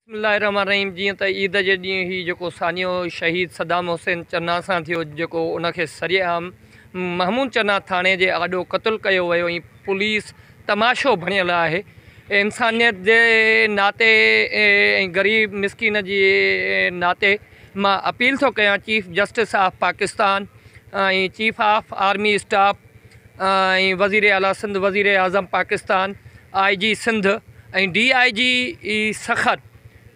بسم الله الرحمن الرحيم جيئن ته عيد جي ڏينهن هي جيڪو سانحو شهيد صدام حسين چنا سان ٿيو جيڪو ان کي سرعام محمود چنا ٿاڻي جي آڏو قتل ڪيو ويو ۽ پوليس تماشو بڻيل آهي انسانيت جي ناتي ۽ غريب مسڪين جي ناتي مان اپيل ٿو ڪيان chief justice of Pakistan ۽ chief of army staff ۽ وزير اعليٰ سنڌ وزير اعظم Pakistan I G Sindh ۽ D I G Sukkur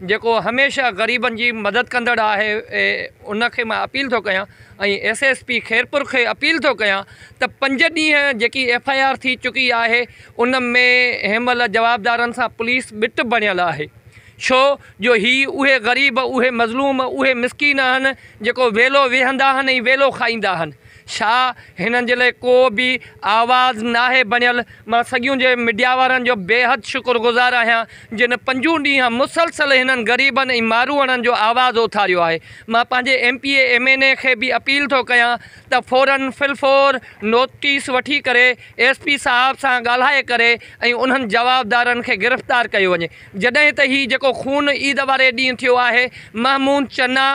جيڪو هميشه غريبن جي مدد ڪندڙ آهي ان کي مان اپيل ٿو ڪيان ۽ ايس ايس پي خيرپور کي اپيل ٿو ڪيان ته پنج ڏينهن جيڪي ايف I R ٿي چڪي آهي ان ۾ هن مهل جوابدارن سان پوليس ٻٽ بڻيل آهي ڇو جو هي اهي غريب اهي مظلوم اهي مسڪين آهن جيڪو ويلو ويهندا آهن ۽ ويلو کائيندا آهن ڇا هنن جي لاء ڪو به آواز ناهي بڻيل؟ مان سڳيون جي ميڊيا وارن جو بيحد شڪر گذار آهيان جن پنجون ڏينهن مسلسل هنن غريبن ۽ ماروئڙن جو آواز اٿاريو آهي. مان پنهنجي M P A M N A کي به اپيل ٿو ڪيان ته فورن في الفور نوٽيس وٺي ڪري ايس پي صاحب سان ڳالهائي ڪري ۽ انهن جوابدارن کي گرفتار ڪيو وڃي جڏهن ته هي جيڪو خون عيد واري ڏينهن ٿيو آهي محمود چنا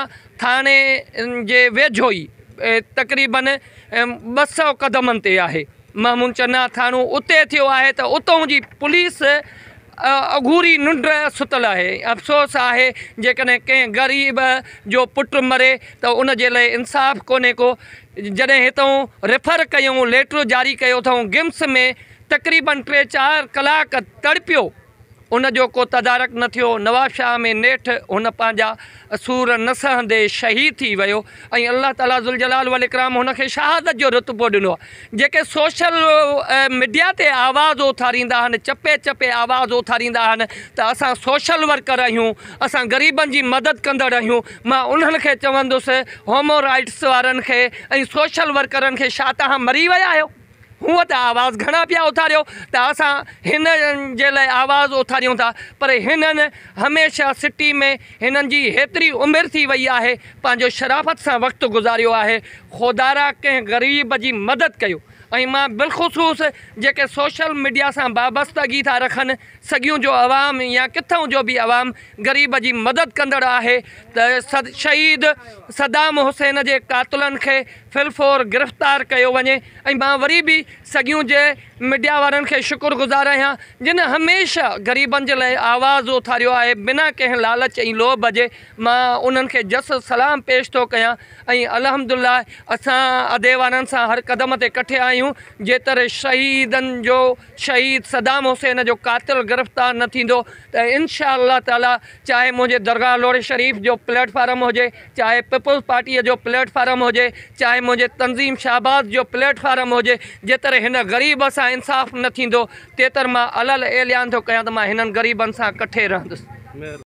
ٿاڻي جي ويجهو ئي تقريبن 200 قدمن تي آهي. محمود چنا ٿاڻو اتي ٿيو آهي ته اتهون جي پوليس اگهوري ننڊ ستل آهي. افسوس آهي جيڪڏهن ڪنهن غريب جو پٽ مري ته ان جي لئه انصاف ڪونهي ڪو. جڏهن هتئون ريفر ڪيائون ليٽر جاري ڪيو اٿئون گمس ۾ تقريبن ٽي چار ڪلاڪ تڙپيو. ان جو ڪو تدارڪ نه ٿيو. نوابشاهه ۾ نيٺ هن پنهنجا سور نه سهندي شهيد ٿي ويو ۽ الله تعاليٰ ذوالجلال والاڪرام هن کي شهادت جو رتبو ڏنو. جيڪي سوشل ميڊيا تي آواز اٿاريندا آهن، چپي چپي آواز اٿاريندا آهن ته اسان سوشل ورڪر آهيون، اسان غريبن جي مدد ڪندڙ آهيون، مان انهن کي چوندس هومو رائٽس وارن کي ۽ سوشل ورڪرن کي ڇا توهان مري ويا آهيو؟ هونء ته آواز گهڻا پيا اٿاريو ته اسان هنن جي لاء آواز اٿاريون ٿا پر هنن هميشه سٽي ۾ هنن جي هيتري عمر ٿي وئي آهي پنهنجو شرافت سان وقت گذاريو آهي خدارا ڪنهن غريب جي مدد ڪيو ۽ مان بالخصوص جيڪي سوشل ميڊيا سان وابستگي ٿا رکن سڳيون جو عوام يا ڪٿئون جو به عوام غريب جي مدد ڪندڙ آهي ته شهيد صدام حسين جي قاتلن کي في الفور گرفتار ڪيو وڃي ۽ مان وري به سڳيون جي ميڊيا وارن کي شڪر گذار آهيان جن هميشه غريبن جي لاء آواز اٿاريو آهي بنا ڪنهن لالچ ۽ لوڀ جي مان انهن کي جس سلام پيش ٿو ڪيان ۽ الحمدلله اسان ادي وارن سان هر قدم تي ڪٺي آهيون جيتر شهيدن جو شهيد صدام حسين جو قاتل گرفتار نه ٿيندو ته انشاء الله تعالي چاهي منهنجي درگاهه لوڙهي شريف جو پليٽ فارم هجي چاهي پيپلز پارٽيء جو پليٽ فارم هجي چاهي منهنجي تنظيم شهباز جو پليٽ فارم هجي جيتر هن غريب سان انصاف نه ٿيندو تيتر مان علل اعلان ٿو ڪيان ته مان هنن غريبن سان ڪٺي رهندس.